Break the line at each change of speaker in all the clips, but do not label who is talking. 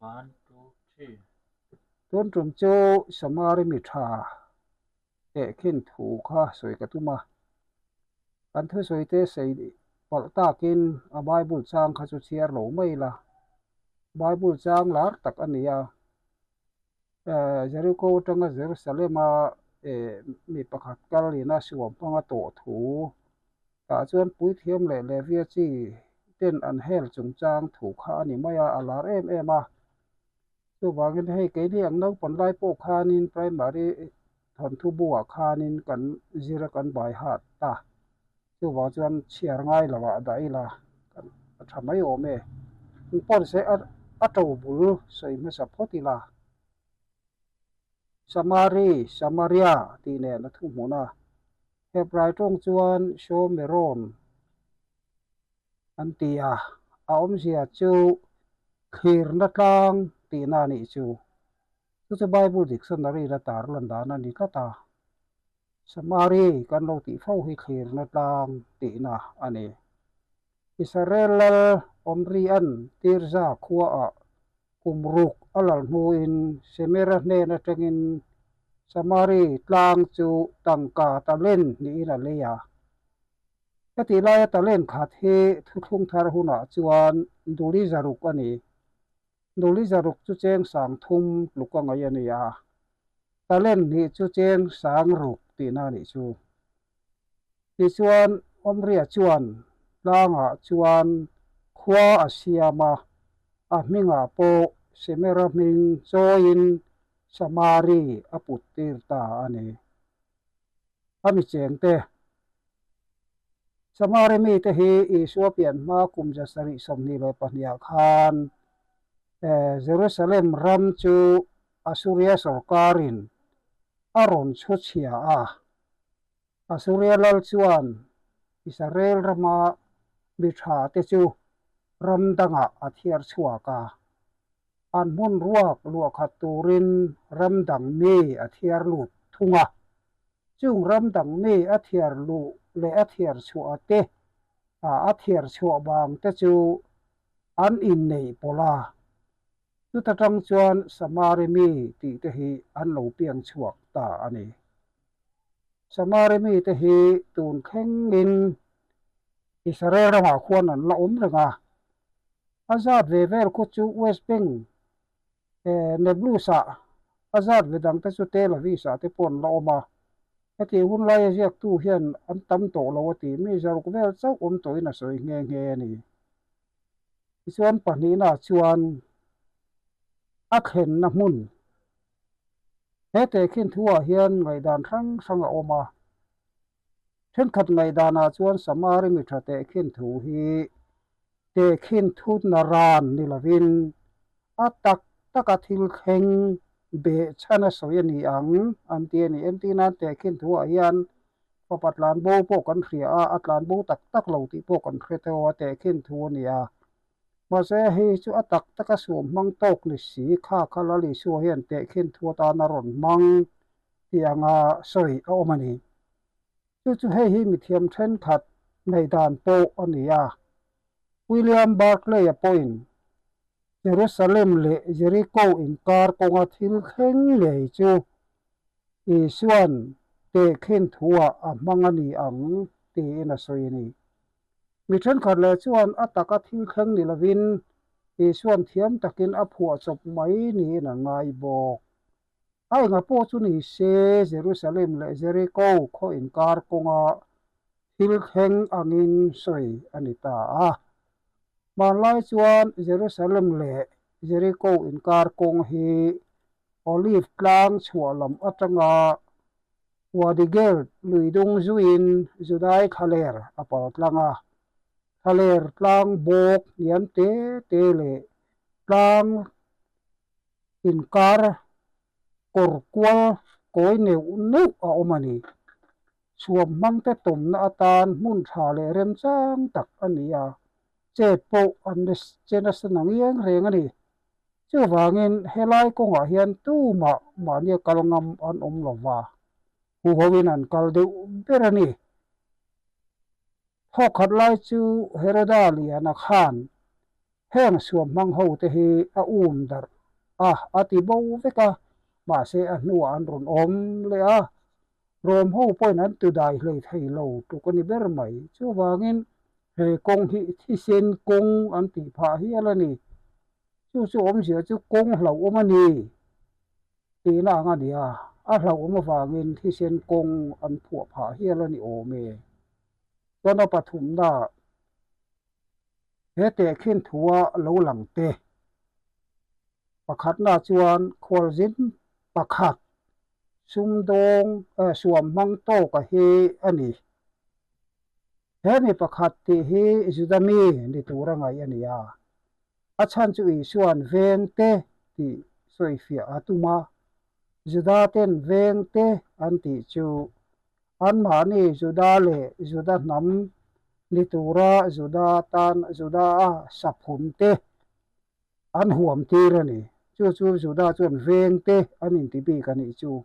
One, two, three.
Tun tum chu Samari mi tha tehkhin thu kha sawi ka tum a, kan thusawi te sei palh takin a Bible chang kha chu chhiar lo mai la, Bible chang lar tak a ni a, Jericho atanga Jerusalem-a mi pakhat kal ina suam hmanga tawh thu tah chuan puithiam leh Levia chi ten an hel chungchang thu kha a ni mai a, a lar em em a. Chuvangin hei keini ang naupang lai pawh khanin primary thawnthu buah khanin kan zir a kan bai hat ta. Chuvang chuan chhiar ngai lo ah dah ila kan a tha mai awm e. Engpawh se a to bul sawi hmasa phawt ila. Samari, Samaria tih nen a thu hmun a. Hebrai tawng chuan Shomeron an ti a, a awmzia chu thlirna tlang tihna a nih chu. Chu chu Bible dictionary la tar lan dan a ni tlat a. Samari kan lo tih fo hi thlirna tlang tihna a ni. Israel lal Omri-a'n Tirza khuaah kum ruk a lal hnuin Semera hnen atangin Samari tlang chu tangka talent niin a lei a. Hetih laia talent khat hi thuthlung thar hunah chuan duli zaruk a ni. Duli zaruk chu cheng sang thum tluk a ngaih a ni a, talent hnih chu cheng sang ruk tihna a nih chu. Tichuan, Omria chuan tlangah chuan khua a siam a, a hmingah pawh Semera hming chawiin Samari a put tir ta a ni. A mi chengte. Samari mite hi Isua pian hma kum 722 ah khan Jerusalem ram chu Asuria sawrkarin a rawn chhu chhia a. Asuria lal chuan Israel rama mi tha te chu ram dangah a thiar chhuak a. An hmun ruak luah khat turin ram dang mi a thiar lut thung a. Chung ram dang mi a thiar luh leh a thiar chhuah te, a thiar chhuah vang te chu an inneih pawlh a. Chuta tang chuan Samari mi tih te hi an lo piang chhuak ta a ni. Samari mi te hi tun thlengin Israel ramah khuan an la awm reng a. A zat ve vel khu chu West Bank Nablus-ah a zat ve dang te chu Tel Aviv-ah te pawh an la awm a. Heti hun laia ziaktu hian an tam tawh lo a ti. Mi zaruk vel chauh awm tawhin a sawi nghe nghe a ni. Tichuan pahnihna chuan a thlenna hmun he tehkhin thuah hian ngaihdan hrang hrang a awm a. Thenkhat ngaihdanah chuan Samari mi tha tehkhin thu hi tehkhin thutna ran ni lovin a tak taka thil thleng behchhan a sawi a ni ang an ti a ni. Entirnan tehkhin thuah hian fapa tlanbo pawh kan hria a, a tlanbo tak tak lo tih pawh kan hre theuh a, tehkhin thu a ni a. Mahse hei chu a tak taka suam hmang tawk ni si kha kha Lal Isua hian tehkhin thu atana rawn hmang tih anga sawi a awm a ni. Chu chu hei hi mithiam thenkhat ngaihdan pawh a ni a. William Barclay-a pawhin Jerusalem leh Jericho inkar kawnga thil thleng ngei chu Isua'n tehkhin thuah a hmang a ni ang tiin a sawi a ni. Mi thenkhat leh chuan a taka thil thleng ni lovin Isua'n thiam takin a phuahchawp mai niin a ngai bawk. A enga pawh chu ni se, Jerusalem leh Jeriko khaw inkar kawnga thil thleng angin sawi a ni ta a. Hmanlai chuan Jerusalem leh Jeriko inkar kawng hi Olive tlang chhuah lam atanga Wadi Geld lui dung zuiin Judai thlaler a pal tlang a. Thlaler tlang bawk hniam te te leh tlang inkar kawr kual kawi neuh neuh a awm a ni. Suam hmangte tawmna atan hmun tha leh remchang tak a ni a, chet pawh an che nasa na ngiang reng a ni. Chuvangin helai kawngah hian tumah mahnia kal ngam an awm lo va, huhoin an kal deuh ber a ni. Thawkkhat lai chu Heroda Liana khan. Heng suam hmang ho te hi a um darh a, a ti bo vek a, mahse a hnuah an rawn awm leh a, Rom ho pawhin an tu dai hlei thei lo tluk a ni ber mai. Chuvangin he kawng hi thisen kawng an tih phah hial a ni. Chu chu awmzia chu kawng hlauhawm a ni tihna ang a ni a, a hlauhawm avangin thisen kawng an phuah phah hial a ni awm e. Chuan a pathumna He tehkhin thua lo lang te pakhatna chuan khualzin pakhat sumdawng suam hmang tawka hi a ni. He mi pakhat tih hi Juda mi ni tura ngaih a ni a, a chhan chu Isua'n veng te tih sawifiah a tum a, Juda ten veng te an tih chu Anmahni Juda leh Juda hnam ni tura Juda tan Juda-a saphun te an huam tir a ni. Chu chu Juda chuan veng te an inti bik a nih chu.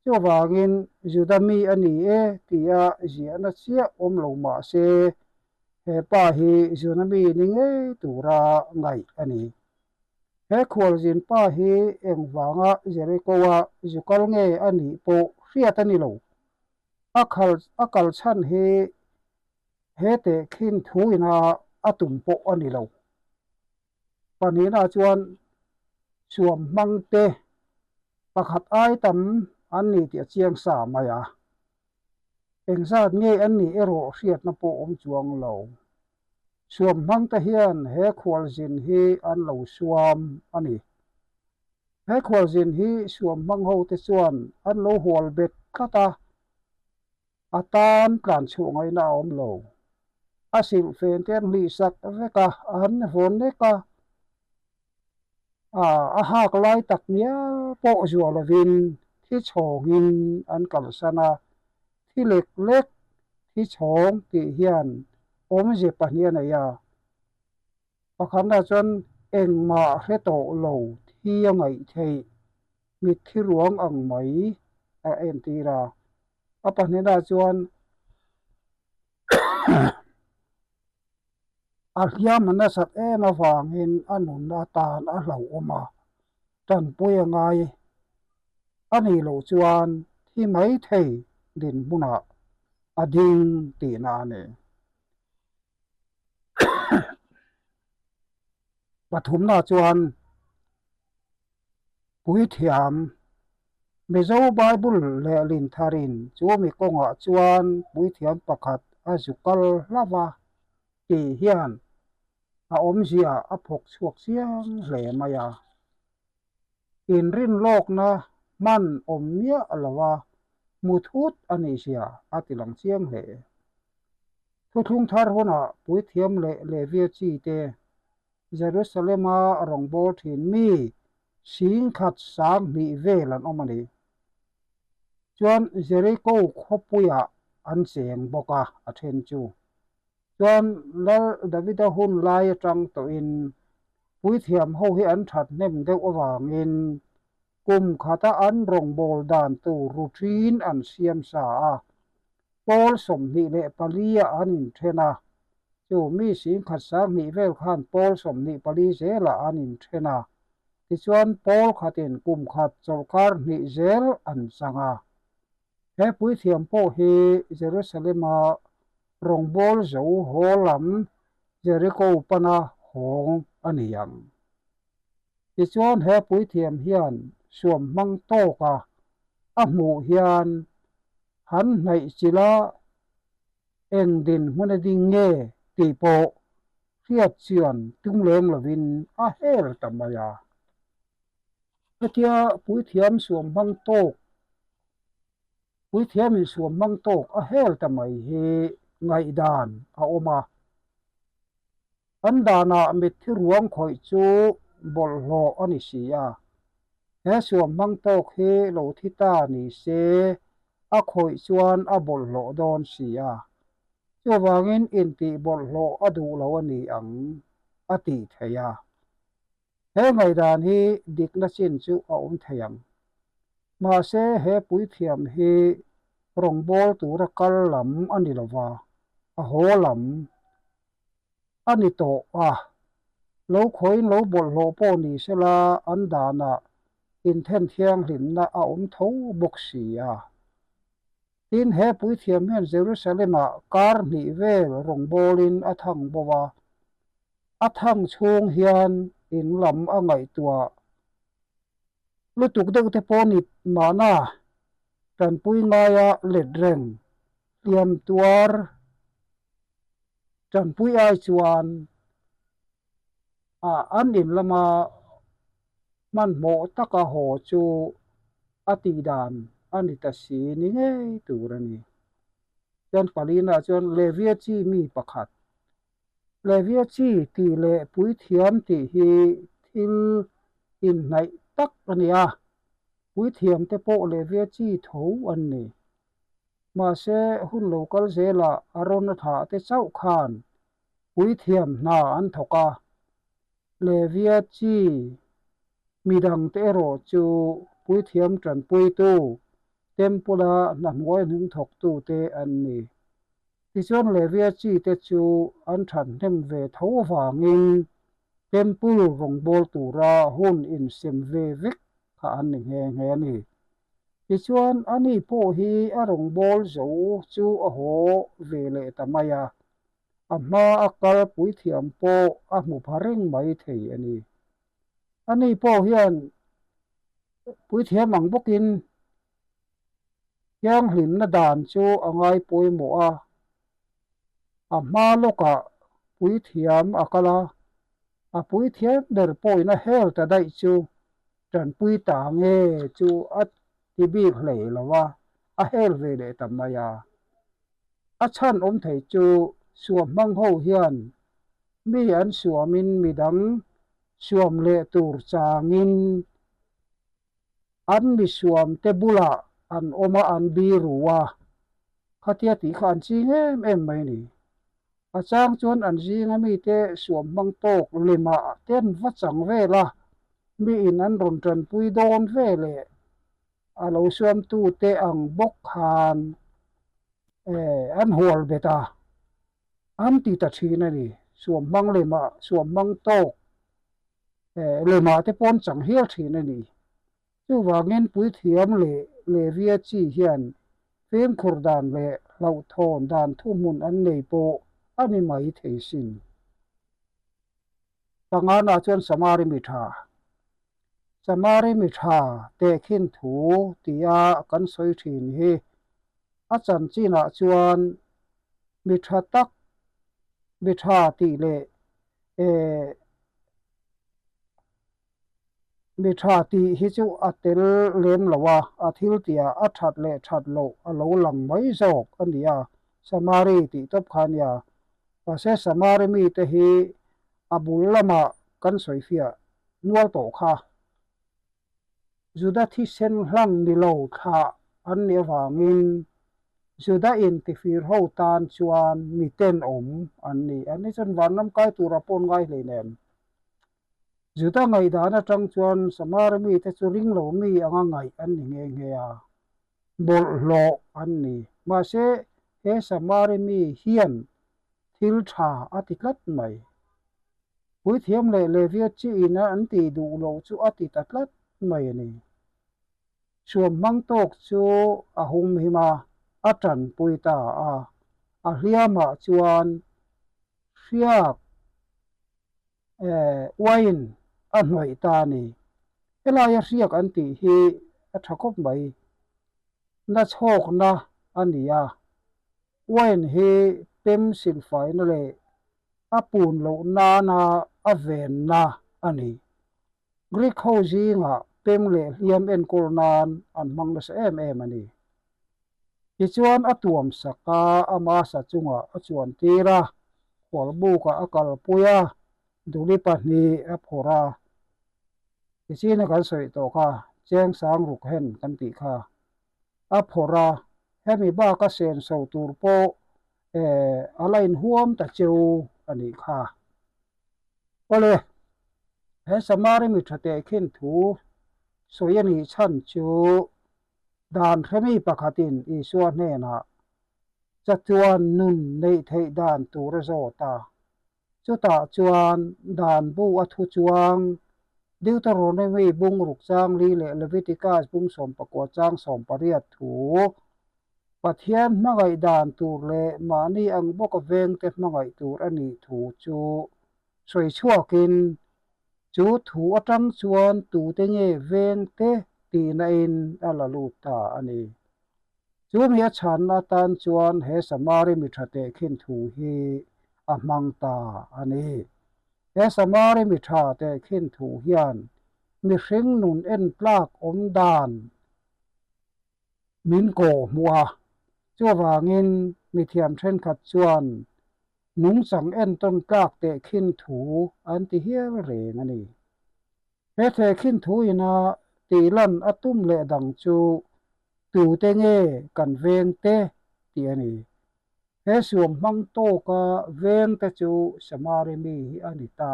Chuvangin Juda mi a ni e tia ziahna chiah awm lo mah se he pa hi Juda mi ni ngei tura ngaih a ni. He khualzin pa hi engvanga Jericho-a zu kal nge a nih pawh hriat a ni lo. A khal a kal chhan hi he tehkhin thu ina a tum pawh a ni lo. Pahnihna chuan suam hmang te pakhat ai tam an ni tih a chiang sa mai a. Engzat nge an nih erawh hriatna pawh awm chuang lo. Suam hmangte hian he khualzin hi an lo suam a ni. He khualzin hi suam hmang hote chuan an lo hual bet tlat a, a tan tlan chhuah ngaihna a awm lo. A silhfen te an hlihsak vek a, an vawn nek a, a hak lai tak ngial pawh zuah lovin thi chhawngin an kalsan a, thi lek lek thi chhawng tih hian awmze pahnih a nei a, pakhatna chuan engmah hre tawh lo thi a ngaih theih mitthi ruang ang mai a entir a, a pahnihna chuan A hliam a nasat em avangin a nunna atan a hlauhawm a, tanpui a ngai a nih loh chuan thi mai thei dinhmunah a ding tihna a ni. Pathumna chuan Puithiam, Mizo Bible lehlin tharin chu mi kawngah chuan puithiam pakhat a zu kal hlauh a tih hian a awmzia a phawk chhuak chiang hle mai a. Inrinlawkna hman awm miah lova hmu thut a nihzia a ti lang chiang hle. Thuthlung thar hunah puithiam leh Levia chi te Jerusalem-a rawngbâwl ṭhin mi 10,000 20 vêl an awm a ni. Chuan Jeriko khawpuiah an chêng bawk a, a ṭhen chu. Chuan Lal Davida hun lai aṭang tawhin puithiam ho hi an ṭhat hnem deuh avângin kum khata an rawngbâwl dan tûr routine an siam sa a, Pawl 24 ah an inthen a, chu mi 10,000 20 vel khan pawl 24 zelah an inthen a, tichuan pawl khatin kum khat chawlhkar hnih zel an chang a. He puithiam pawh hi Jerusalem-a rawngbâwl zo haw lam Jeriko pana hawng a ni ang. Tichuan he puithiam hian suam hmang tawka a hmuh hian han hnaih chilh a, eng dinhmun a ding nge tih pawh hriat chuan tum leng lovin a hel ta mai a. Hetia puithiam suam hmang tawk puithiam insuam hmang tawk a hel ta mai hi ngaihdan a awm a. An danah mitthi ruang khawih chu bawlhhlawh a ni si a, he suam hmang tawk hi lo thi ta ni se a khawih chuan a bawlhhlawh dawn si a, chuvangin intih bawlhhlawh a duh lo a ni ang a tih theih a. He ngaihdan hi dikna chin chu a awm thei ang. Mahse he puithiam hi rawngbâwl tura kal lam a ni lo va, a haw lam a ni tawh a. Lo khawiin lo bawlhhlawh pawh ni sela an danah inthen thianghlimna a awm tho bawk si a. Tin, he puithiam hian Jerusalem-ah kar hnih vel rawngbawlin a thang bo a, a thang chhung hian in lam a ngaihtuah lutuk deuh te pawh ni mahna tanpui ngaia let reng hliam tuar tanpui ai chuan an in lama hmanhmawh taka haw chu a tihdan a ni ta si ni ngei tur a ni. Chuan palina chuan Levia chi mi pakhat Levia chi tih leh puithiam tih hi thil inhnaih tak a ni a, puithiam te pawh Levia chi tho an ni. Mahse, hun lo kal zelah Arona thah te chauh khan puithiam hna an thawk a, Levia chi midangte erawh chu puithiam tanpuitu, Temple-a hna hnuai hnung thawktute an ni. Tichuan Levia chi te chu an thathnem ve tho avangin Temple rawngbâwl tura hun insem ve vek kha an ni nghe nghe a ni. Tichuan ani pawh hi a rawngbâwl zo chu a haw ve leh ta mai a, a hma a kal puithiam pawh a hmu pha reng mai thei a ni. Ani pawh hian puithiam ang bawkin Thianghlimna dan chu a ngai pawimawh a, a hma lawkah puithiam a kal a, a puithiam ber pawhin a hel ta daih chu tanpui ta nge chu a ti bik hlei lo a, a hel ve leh ta mai a. A chhan awm thei chu suamhmang ho hian mi an suamin midang suam leh tur changin An misuamte bulah an awm a, an biru a, khatia tih kha an ching em em mai a ni. A chang chuan an zinga mite suam hmang tawk lemah te an va chang vel a, miin an rawn tanpui dawn ve leh a lo suamtute ang bawk khan an hual bet a, an ti ta thin a ni. Suam hmang lemah suam hmang tawk Lemah te pawn chang hial thin a ni. Chuvangin puithiam leh Levia chi hian fimkhur dan leh hlauhthawn dan thuhmun an nei pawh a ni mai thei sin. Pangana chuan Samari mi tha, Samari mi tha tehkhin thu tia kan sawi thin hi a chanchinah chuan mi tha tak, mi tha tih leh Mi tha tih hi chu a tel lem lo a, a thil tihah a that leh that loh a lo lang mai zawk a ni a, Samari tih tawp kha a nia. Mahse Samari mite hi a bul lamah kan sawifiah nual tawh kha. Juda thisen hlang ni lo thlah an nih avangin Juda intifir ho tan chuan mi tenawm an ni. An ni chuan vanram kai tura pawn ngai hleinem. Juda ngaihdan atang chuan Samari mite chu ring lo mi anga ngaih an ni nghe nghe a, bawlhhlawh an ni. Mahse, he Samari mi hian thil tha a ti tlat mai. Puithiam leh Levia chiin a an tih duh loh chu a ti ta tlat mai a ni. Suam hmang tawk chu a humhim a, a tanpui ta a. A hliamah chuan hriak uain a hnawih ta a ni. Helaia hriak an tih hi a tha khawp mai. Nachhawkna a ni a. Uain hi pem silfaina leh a pun loh nana a venna a ni. Greek ho zingah pem leh hliam enkawl nan an hmang nasa em em a ni. Tichuan a tuam sak a, ama sa chungah a chuan tir a, khualbukah a kalpui a, duli pahnih a phawrh a. Tichina kan sawi tawh kha, cheng sang ruk hen kan tih kha. A phawrh a, hemi baka senso tur pawh a la inhuam ta cheu a nih kha. Awle, he Samari mi tha tehkhin thu sawi a nih chhan chu dan hremi pakhatin Isua hnenah chatuan nun neih theih dan tur a zawt a. Chutah chuan dan bu a thu chuang Deuteronomy bung ruk chang li leh Leviticus bung 19 chang 18 thu Pathian hmangaih dan tur leh mahni ang bawka vengte hmangaih tur a nih thu chu sawi chhuakin chu thu atang chuan tute nge vengte tihna in a la lut ta a ni. Chu mi a chhanna atan chuan he Samari mi tha tehkhin thu hi a hmang ta a ni. He Samari mi tha tehkhin thu hian mihring nun en tlak awm dan min kawh hmuh a, chuvangin mithiam thenkhat chuan nungchang entawn tlak tehkhin thu an ti hial reng a ni. He tehkhin thu ina tihlan a tum leh dang chu tute nge kan veng te tih a ni. He suam hmang tawka veng te chu Samari mi hi a ni ta.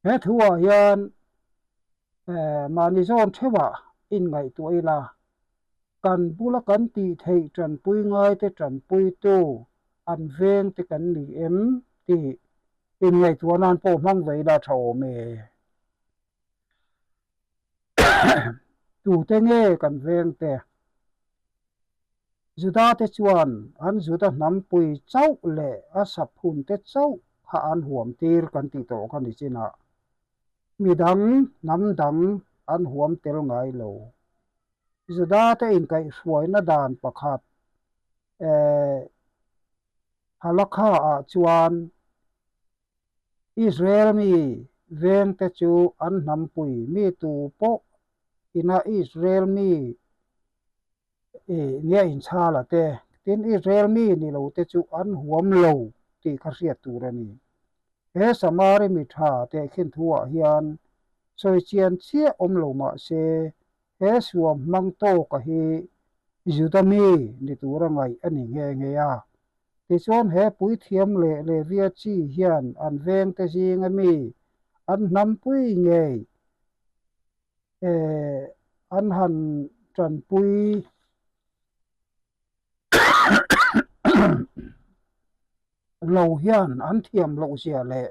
He thuah hian mahni zawn theuhah inngaihtuah ila, kan bula kan tih theih tanpui ngaite tanpuitu an vengte kan ni em tih inngaihtuah nan pawh hmang ve ila tha awm e. Tute nge kan vengte? Judate chuan an Juda hnampui chauh leh a saphunte chauh kha an huam tir kan tih tawh kha ni chinah midang hnam dang an huam tel ngai lo. Judate inkaihhruaina dan pakhat Halakha-ah chuan Israel mi vengte chu an hnampui mi tu pawh ina Israel mi nia inchhala te, tin Israel mi ni lo te chu an huam lo tih kha hriat tur a ni. He Samari mi tha tehkhin thuah hian sawi chian chiah awm lo mah se, he suam hmang tawka hi Juda mi ni tura ngaih a ni nghe nghe a. Tichuan he puithiam leh Levia chi hian an vengte zinga mi an hnampui ngei an han tanpui lo hian an thiam loh zia leh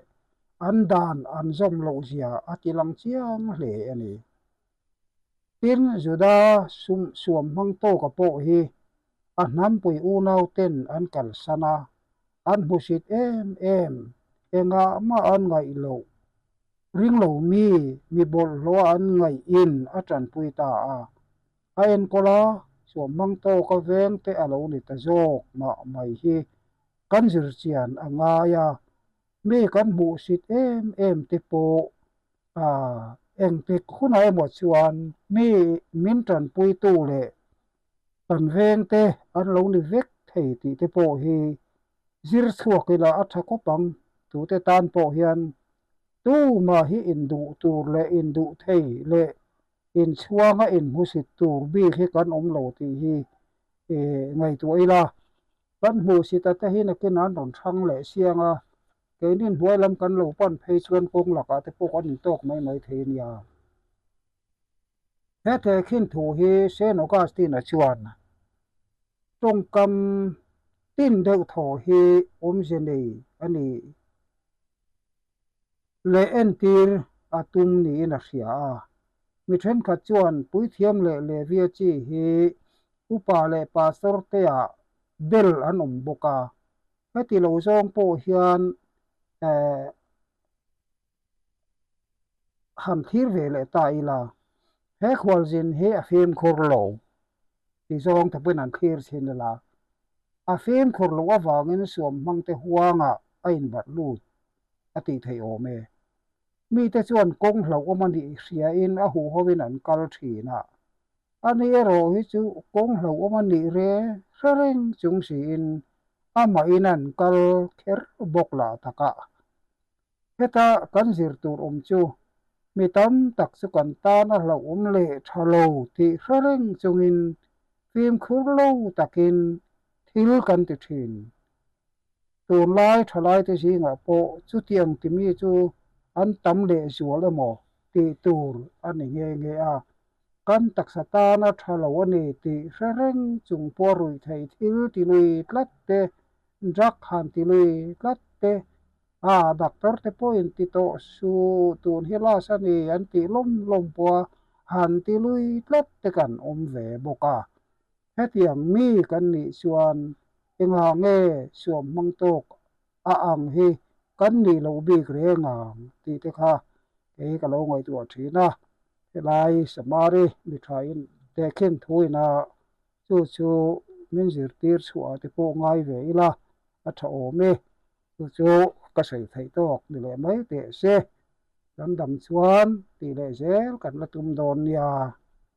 an dan an zawm loh zia a ti lang chiang hle a ni. Tin, Juda suam hmang tawka pawh hi a hnampui unauten an kalsan a, an hmusit em em, engah mah an ngaih loh. Ring lo mi, mi bawlhhlawh an ngaih in a tanpui ta a, a enkawl a, suam hmang tawka veng te a lo ni ta zawk mah mai hi kan zir chian a ngai a, mi kan hmuhsit em em te pawh engtik hunah emaw chuan mi min tanpuitu leh kan veng te an lo ni vek thei tih te pawh hi zir chhuak ila a tha khawp ang. Tute tan pawh hian tumah hi induh tur leh induh thei leh inchhuanga inhmusit tur bik hi kan awm lo tih hi ngaihtuah ila kan hmuhsit ate hi nakin an rawn thang leh siang a, keini hnuai lam kan lo pan phei chuan kawng lakah te pawh kan intawk mai mai thei a nia. He tehkhin thu hi Saint Augustine-a chuan tawngkam tin deuh thaw hi awmze nei a ni leh entir a tum niin a hria a. Mi thenkhat chuan puithiam leh Levia chi hi upa leh pastor te-ah bel an awm bawk a, heti lo zawng pawh hian han thlir ve leh ta ila, he khualzin hi a fimkhur lo ti zawng te pawhin an thlir chhin ila, a fimkhur loh avangin suam hmangte huangah a inbarh lut a tih theih awm e. Mite chuan kawng hlauhawm a nih hriain a huhawin an kal thin a, ani erawh hi chu kawng hlauhawm a nih re hre reng chung siin amahin an kal kher bawk lah takah. Heta kan zir tur awm chu mi tam tak chu kan tan a hlauhawm leh tha lo tih hre reng chungin fimkhur lo takin thil kan ti thin. Tunlai thalaite zingah pawh chutiang timi chu an tam leh zual emaw tih tur a ni nghe nghe a, kan taksa tana tha lo a ni tih hre reng chung pawh ruih theih thil ti lui tlat te, drug han ti lui tlat te. te, a doctor te pawhin ti tawh suh tun hi last a ni an tih lawm lawm pawha han ti lui tlat te kan awm ve bawk a. Hetiang mi kan nih chuan engah nge suam hmang tawk a ang hi kan nih loh bik reng ang tih te kha kei ka lo ngaihtuah thin a. Helai Samari mi thain tehkhin thuin a chu chu min zirtir chhuah te pawh ngai ve ila a tha awm e. Chu chu ka sawi theih tawk ni leh mai teh se. Kan dam chuan tih leh zel kan la tum dawn nia.